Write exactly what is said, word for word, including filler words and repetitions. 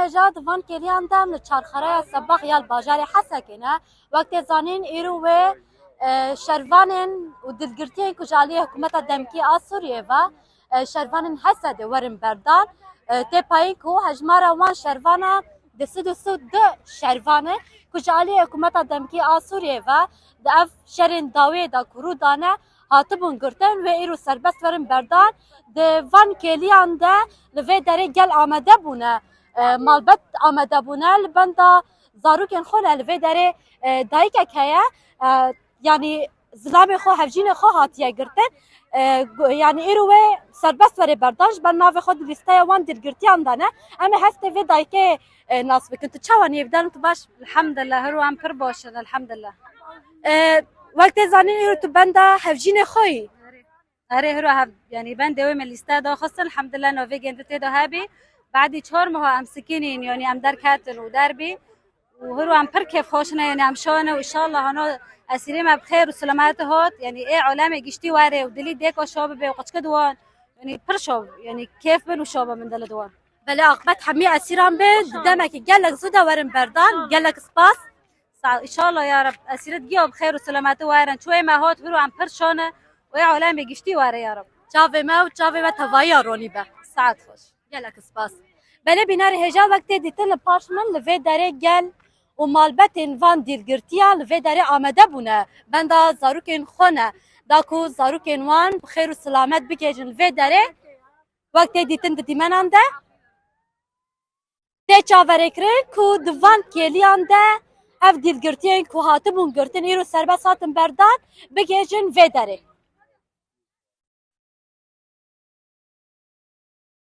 Hêja di van kêliyan de em li çarxeraya Sebax ya li bajarê Hesekê ne. Wek tê zanîn, îro wê, e, şervanên û dilgirtiyên ku ji aliyê hikûmeta demkî a Sûriyê ve, e, şervanên Hesedê werin berdan. E, tê payîn ku hejmara wan şervana di sed û sî û du şervan e ku ji aliyê hikûmeta demkî a Sûriyê ve di ev şerên dawiyê de ku rû dane, hatibûn girtin, wê îro serbest werin berdan. Di van kêliyan de li vê derê gel amade bûne, e, malbet amade bûne, li benda zarokên xwe ne. Li vê derê, e, dayikek heye, e, yanî zilamê xwe, hevjînê xwe hatiye girtin. E, gu-, yanî îro wê serbest were berdan, ji ber navê xwe di lîsteya wan dilgirtiyan de ne. Em ê hestê vê dayikê, e, nas bikin. Tu çawa nîvdan, tu baş? Elhamdulillah, her wan pir baş in, elhamdulillah. E, wek tê zanîn, îro tu benda hevjînê xwe yî. Erê, hiro hev, yanî ben dewê me lîste daxistin, elhamdulillah, navê gêndi tê de hebî. Badî çar meha em sikinîn, yanî em derketin û derbî. Û hiro em pir kêfxweş ne, yanî em şane û inşallah hano esîrê me bi xêr û selamet hat, yanî ê alemê giştî were û dilî dêka şa bibe û qeçke di wan, yanî pir şa, yanî kêf bin û şa bin dilê di wan. Belê, aqibet hemî esîran be, di demekî gelek zû de werin berdan, gelek spas. Sa, inşallah ya Rab, esîret giya bi xêr û selameti werin. Çûyê me hat hiro em pir şane û ê alemê giştî were ya Rab. Çavê me û çavê we tevahiya ronî be. Saet xweş. Gelek spas. Belê bînerê hêja, wek tê dîtin li paş min li vê derê gel û malbetên van dîlgirtiya li vê derê amade bûne. Benda zarokên xwe ne. Da ku zarokên wan bi xêr û selamet bigihêjin li vê derê. Wek tê dîtin di dîmenan de. Tê çaverêkirin ku di van kêliyan de ev dîlgirtiyên ku hatibûn girtin, îro serbest hatin berdan, bigihêjin vê derê.